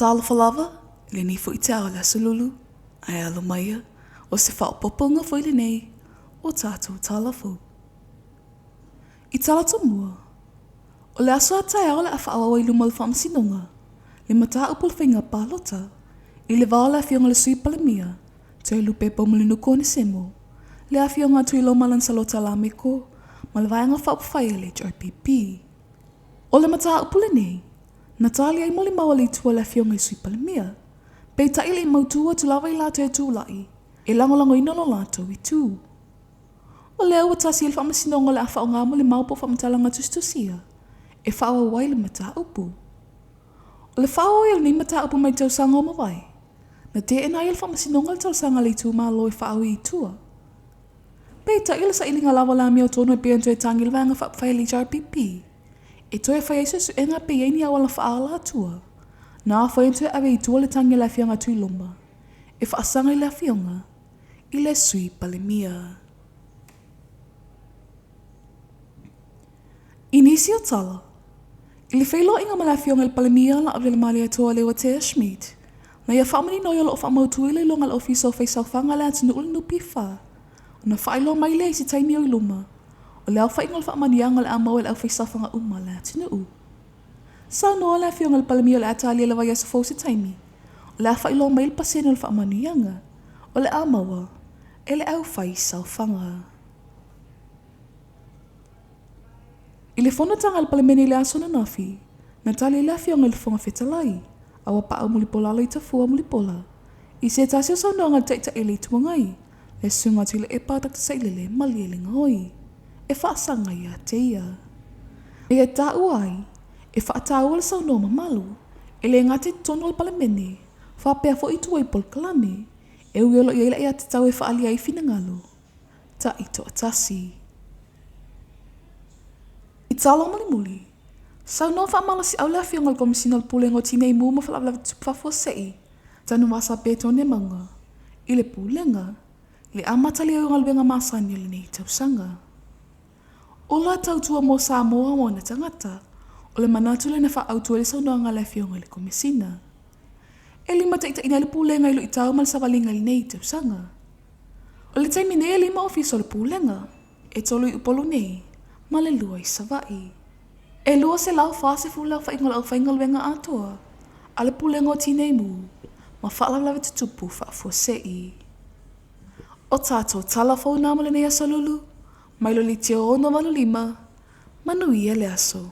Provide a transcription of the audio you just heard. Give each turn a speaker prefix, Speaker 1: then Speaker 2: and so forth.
Speaker 1: Talofa lava, i lenei foi taeao o le Aso Lulu, ae alo maia, o se faaopoopoga foi lenei o tatou tala fou. I tala tomua, o le aso a taeao o le a faaauau ai i luma o le Faamasinoga le mataupu o le faiga palota i le va o le Afioga i le Sui Palemia Toelupe Poumulinuku Onesemo, le Afioga a Tuiloma Lansalota Lameko ma le Vaega Faaupufai a le HRPP. O le mataupu lenei, na tali ai molimau a le itu a le Afioga i le Sui Palemia, peitai e le i mautū atu lava i latou e tulai e lagolagoina lo latou itu. O lea ua tasi ai le Faamasinoga o le a faaaoga molimau po o faamatalaga tusitusia e faaauau ai le mataupu. O le faaauau ai o lenei mataupu mai le tausaga ua mavae, na teena ai e le Faamasinoga le talosaga a le itumalo e faaui i tua. Peitai o le sailiga lava o le amiotonu e pei ona toe tagi le Vaega Faaupufai a le HRPP e toe fai ai suesuega pe i ai ni auala faaala atua na afai ona toe ave i tua le tagi a le Afioga Tuiloma e faasaga i le Afioga i le Sui Palemia. I nisi o tala, i le feiloaiga ma le Afioga i le Palemia Laaulialemalietoa Leuatea Schmidt, na ia faamanino ai o lo o faamautu i le iloga a le Ofisa o Faisaofaga a le atunuu le NPF, ona faailoa mai lea i se taimi o i luma, o le aofaiga o le faamanuiaga o le a maua e le aufaisaofaga uma a le atunuu. Saunoa le Afioga i le Palemia o le a talia le vaiaso fou se taimi, o le a faailoa mai le pasene o le faamanuiaga o le a maua e le aufaisaofaga. I le fonotaga a le Palemene i le aso ananafi, na tali ai le Afioga i le Fofoga Fetalai, a ua paau Mulipola Aloitafua Mulipola, i se tasi o saunoaga a le Taitai o le Itu Agai, le Susuga Tuilaepa Dr. Sailele Malielegaoi, e faasaga ia te ia. Ia taua ai, e faataua le saunoa mamalu, e le gata i totonu o le Palemene, faapea foi i tua i polokalame, e ui o lo o i ai le aiatatau e faaalia ai finagalo taitoatasi. I tala mulimuli, saunoa faamalosiau le Afioga i le Komesina o le Pulega o Tinei Mu ma Faalavelave Tutupu Faafuasei, Tanuvasa Petone Mauga, i le Pulega, i le amatalia o galuega masani o lenei tausaga. O la tautua mo Samoa ma ona tagata, o le manatu lea na faaautu ai le saunoaga a le Afioga i le Komesina. E limataitaiina ai le Pulega i luitau ma le savaliga i lenei tausaga. O le taimi nei e lima ofisa o le Pulega, e tolu i Upolu nei ma le lua i Savaii. E 240 le aofaiga o le aufaigaluega atoa a le Pulega o Tinei Mu ma Faalavelave Tutupu Faafuasei. O tatou tala fou na mo lenei aso Lulu, mai le Leitio 685, manuia le aso.